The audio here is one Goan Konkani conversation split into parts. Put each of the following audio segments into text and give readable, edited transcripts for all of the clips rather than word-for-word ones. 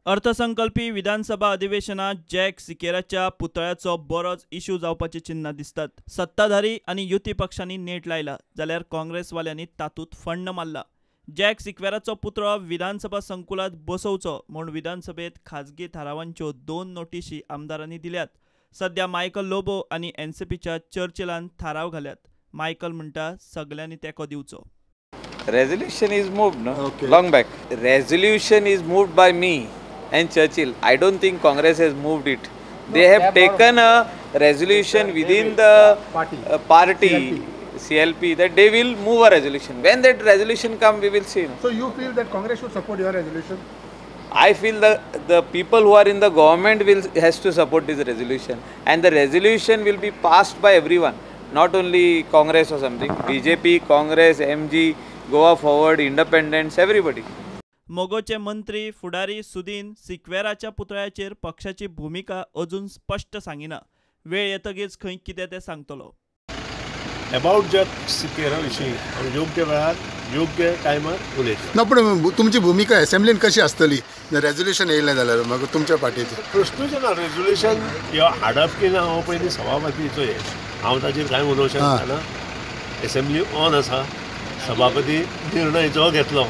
अर्थसंकल्पी विधानसभा अधिवेशनात जॅक सिकेराच्या पुतळ्याचो बरोच इश्यू जावपाची चिन्हां दिसतात. सत्ताधारी आनी युती पक्षांनी नेट लायला जाल्यार काँग्रेसवाल्यांनी तातूंत फण्ण मारला. जॅक सिक्वेराचो पुतळो विधानसभा संकुलात बसोवचो म्हूण विधानसभेत खाजगी थारावांच्यो 2 नोटिशी आमदारांनी दिल्यात. सध्या मायकल लोबो आनी एनसीपीच्या चर्चिलान थाराव घाल्यात. मायकल म्हणटा सगल्यांनी तेंको दिवचो. Resolution is moved, no? Okay. Long back. Resolution is moved by me and Churchill. I don't think Congress has moved it. They have taken a resolution within the party, CLP, that they will move a resolution. When that resolution come, we will see. So you feel that Congress should support your resolution? I feel the people who are in the government will has to support this resolution, and the resolution will be passed by everyone, not only Congress or something. BJP, Congress, MG, Goa Forward, Independents, everybody. मोगोचे मंत्री फुडारी सुदीन सिक्वेराच्या पुतळ्याचेर पक्षाची भूमिका अजून स्पश्ट सांगिना. वेळ येतगीच खंय कितें तें सांगतलो. अबाउट जॅक सिकेरा विशीं आमी योग्य वेळार योग्य टायमार उलयतले. ना, पण तुमची भूमिका असेंब्लीन कशी आसतली रेजोल्युशन येयलें जाल्यार मागीर तुमच्या पार्टीची? प्रश्नूच ना. रेजोल्युशन हाडप की ना हो पयलीं सभापतीचो हे, हांव ताचेर कांय उलोवंक शकना. एसेंब्ली ऑन आसा, सभापती निर्णय जो घेतलो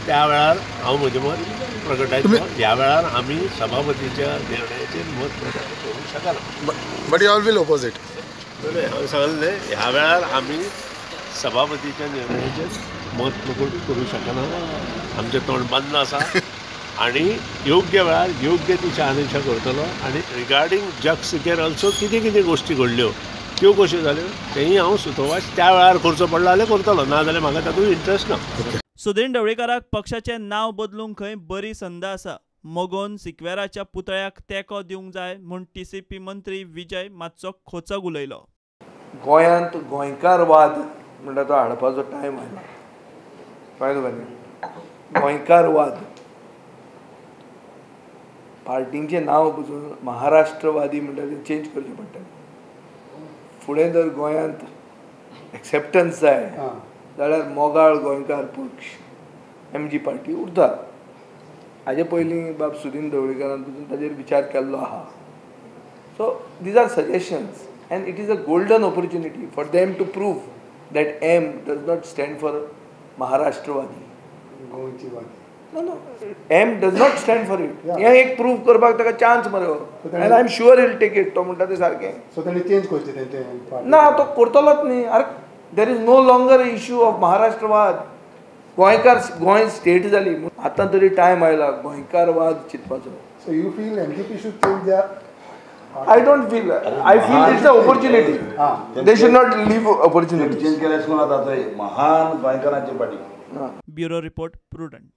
त्या वेळार हांव म्हजें मत प्रकटायतलो. ह्या वेळार आमी सभापतीच्या निर्णयाचेर मत प्रकट करूंक शकना. But you all will oppose it? हांवें सांगलें, ह्या वेळार आमी सभापतीच्या निर्णयाचेर मत प्रकट करूंक शकना. आमचें तोंड बंद आसा आनी योग्य वेळार योग्य ती शहानिशा करतलो. आनी रिगार्डींग जॅक सिकेरा ऑल्सो कितें कितें गोश्टी घडल्यो त्यो कश्यो जाल्यो तेंय हांव सुतोवाच त्या वेळार करचो पडलो जाल्यार करतलो, ना जाल्यार म्हाका तातूंत इंट्रस्ट ना. सुदीन ढवळीकाराक पक्षाचें नांव बदलूंक खंय बरी संद आसा. मोगोन सिक्वेराच्या पुतळ्याक तेंको दिवंक जाय म्हूण टीसीपी मंत्री विजय मातसो खोचक उलयलो. गोंयांत गोंयकारवाद म्हणटा तो हाडपाचो टायम आयला. कळ्ळें तुका न्ही? गोंयकारवाद पार्टींचें नांव पसून महाराष्ट्रवादी म्हणटा तें चेंज करचें पडटलें. फुडें जर गोंयांत एक्सेप्टन्स जाय जाल्यार मोगाळ गोंयकार पक्ष एमजी पार्टी उरता. हाजे पयलीं बाब सुदीन ढवळीकारान पसून ताजेर विचार केल्लो आहा. So these are suggestions and it is a golden opportunity for them to prove that M does not stand for Maharashtrawadi. No, no, M does not stand for it. हें एक प्रूव करपाक ताका चान्स मरे, and I am sure he'll take it. तो म्हणटा तें सारकें. सो ताणें चेंज करचें तेंचें? ना, तो करतलोच न्ही. अरे, there is no longer issue of महाराष्ट्रवाद. गोंयकार, गोंय स्टेट जाली, आतां तरी टायम आयला गोंयकारवाद चिंतपाचो. So you feel MGP should change their? I don't feel. I feel it's an opportunity. They should not leave opportunity. Change केल्यार आतां महान गोंयकारांची party. Bureau report, Prudent.